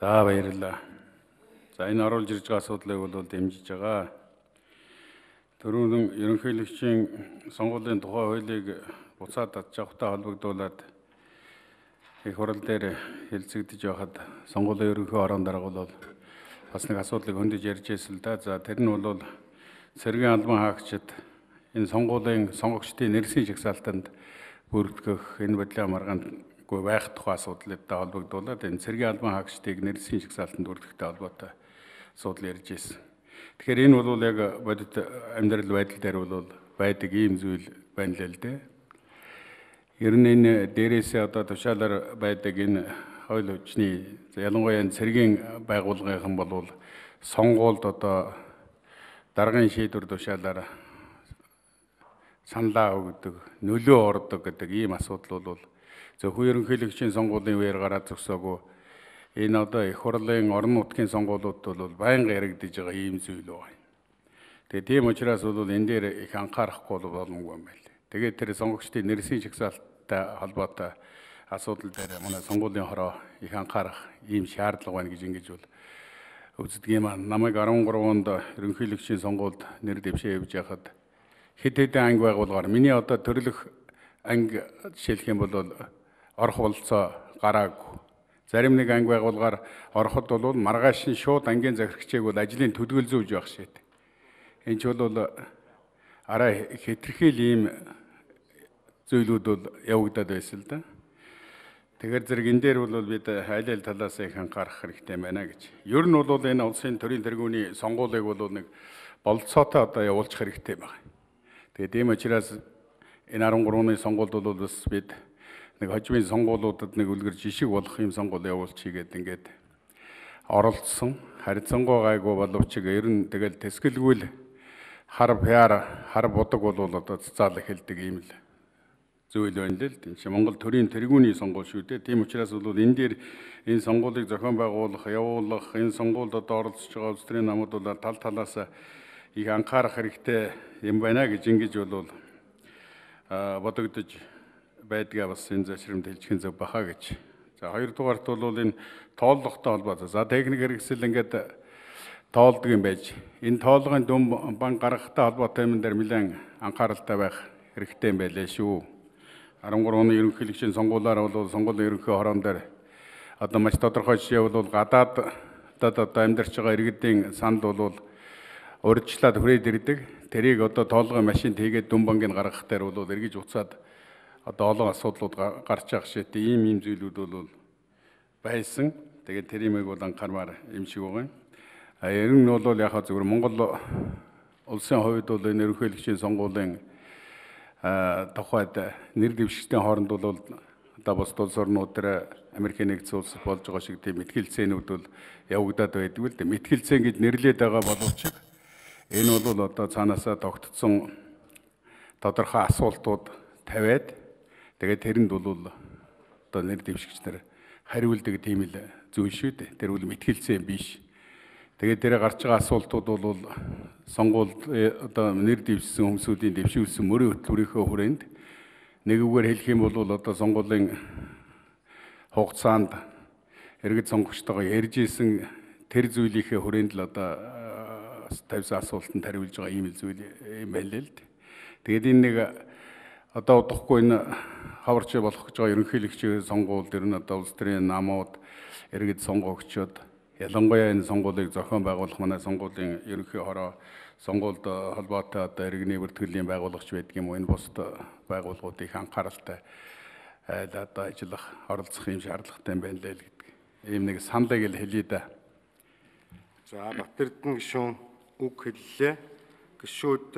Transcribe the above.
За, баярлалаа. За, энэ оруулж ирж байгаа асуудлыг бол дэмжиж байгаа. Түрүүн ерөнхийлөгчийн сонгуулийн тухай хуулийг буцаад татж авахтай холбогдуулаад их хурал дээр хэлцэгдэж байхад сонгуулийн ерөнхий хорон дарга бол бас нэг асуудлыг хөндөж ярьж байсан л да. За, тэр нь бол цэргийн албан хаагчид энэ сонгуулийн сонгогчдын нэрсийн жагсаалтанд бүртгэх энэ бодлын маргаангүй байх тухай асуудлуудтай холбогдуулаад энэ цэргийн албан хаагчдыг нэрсийн жагсаалтанд бүртгэхтэй холбоотой асуудал ярьж байсан. Тэгэхээр энэ бол яг бодит амьдрал байдал дээр бол байдаг ийм зүйл байна л л дээ. Ер нь энэ дээрээсээ одоо тушаалаар байдаг энэ хууль хүчний, ялангуяа энэ цэргийн байгууллагынхан бол сонгуульд одоо даргын шийдвэр тушаалаар саналаа өгдөг, нөлөө ордог гэдэг ийм асуудал бол зөвхөн ерөнхийлөгчийн сонгуулийн үеэр гараад зогсоогүй, энэ одоо их хурлын орон нутгийн сонгуулиуд бол байнга яригдж байгаа ийм зүйл байна. Тэгээ тийм учраас бол энэ дээр их анхаарахгүй бол боломгүй юм байна. Тэгээд тэр сонгогчдын нэрсийн жагсаалттай холбоотой асуудал дээр манай сонгуулийн хороо их анхаарах ийм шаардлага байна гэж ингэж бол үздэг юм. Намайг 13 онд ерөнхийлөгчийн сонгуульд нэр дэвшээ явж байхад хэд хэдэн анги байгуулгаар миний одоо төрлөх анги жишээлх юм бол орох бололцоо гараагүй. Зарим нэг анги байгуулгаар ороход бол маргааш нь шууд ангийн захирагчийг бол ажлын төдгөл зүүж байх шít. Энэ ч бол арай хэтэрхийл ийм зүйлүүд бол явагдаад байсан л да. Тэгэхээр зэрэг энэ дээр бол бид аль аль талаас их анхаарах хэрэгтэй байна гэж. Ер нь бол энэ улсын төрийн тэргүүний сонгуулийг бол нэг бололцоотой одоо явуулчих хэрэгтэй байна. Тэгээд ийм учраас энэ 13 оны сонгуульд бол бас бид нэг хожимын сонгуулиудад нэг үлгэр жишг болох юм сонгуул явуулчихъя гэдэг ингээд оролцсон. Харьцангуй гайгүй боловч ер нь тэгэл тэсгэлгүй л хар пиар хар будаг бол одоо цэцаал эхэлдэг ийм л зүйл байна л л. Тийм чи Монгол төрийн тэргүүний сонгуул шүү дээ. Тийм учраас бол энэ дээр энэ сонгуулийг зохион байгуулах, явуулах, энэ сонгуульд одоо оролцож байгаа улс төрийн намууд бол тал талаас их анхаарах хэрэгтэй юм байна гэж ингэж бол бодогдож байдгаа бас энэ зашрамд хэлчихэн зөв баха гэж. За, хоёрдугаарт бол энэ тооллоготой холбоотой. За, техник хэрэгсэл ингээд тоолдог юм байж. Энэ тоолгын дүн бан гаргахтай холбоотой юм дээр нэлээд анхааралтай байх хэрэгтэй юм байлээ шүү. 13 оны ерөнхийлөгчийн сонгуулиар бол сонгуулийн ерөнхий хорон дээр одоо маш тодорхой жишээ бол гадаадад одоо амьдарч байгаа иргэдийн санал бол урьдчилаад хүрээд ирдэг. Тэрийг одоо тоолгын машинд хийгээд дүн бангийг гаргах дээр бол эргэж уцаад одоо олон асуудлууд гарч байгаа шийдээ ийм зүйлүүд бол байсан. Тэгээд тэр юмыг бол анхаармаар юм шиг байгаа юм. А ер нь бол яг зөвхөн Монгол улсын хувьд бол энэ ерөнхийлөгчийн сонгуулийн тухайд нэр дэвшигчдийн хооронд бол одоо бусд улс орнууд дээр Америкийн нэгдсэн улсад болж байгаа шиг тийм мэтгэлцээнүүд бол явагдаад байдаг л дээ. Мэтгэлцээн гэж нэрлээд байгаа боловч энэ бол одоо цаанаасаа тогтцсон тодорхой асуултууд тавиад тэгээд тэрэнд бол одоо нэр дэвшигч нар хариулдаг тийм л зүйл шүү дээ. Тэр бол мэтгэлцээн биш. Тэгээд тэр гарч байгаа асуултууд бол сонгуульд одоо нэр дэвшсэн хүмүүсүүдийн дэвшүүлсэн мөрийн хөтөлбөрийнхөө хүрээнд нэг үгээр хэлэх юм бол одоо сонгуулийн хугацаанд иргэд сонгогчтойгоо ярьж исэн тэр зүйлийнхээ хүрээнд л одоо тавьсан асуултанд хариулж байгаа ийм л зүйл юм байна л дээ. Тэгээд энэ нэг одоо удахгүй энэ хаварч болох гэж байгаа ерөнхийлөгчийн сонгуул дэр нь одоо улс төрийн намууд, иргэд сонгогчид ялангуяа энэ сонгуулийг зохион байгуулах манай сонгуулийн ерөнхий хороо сонгуульд холбоотой одоо иргэний бүртгэлийн байгуулагч байдаг юм уу, энэ бусд байгууллагуудыг их анхааралтай одоо ажиллах, оролцох юм шаардлагатай юм байна лээ гэдэг. Ийм нэг саналыг л хэлье да. За, Батэрдэн гишүүн үг хэллээ. Гишүүд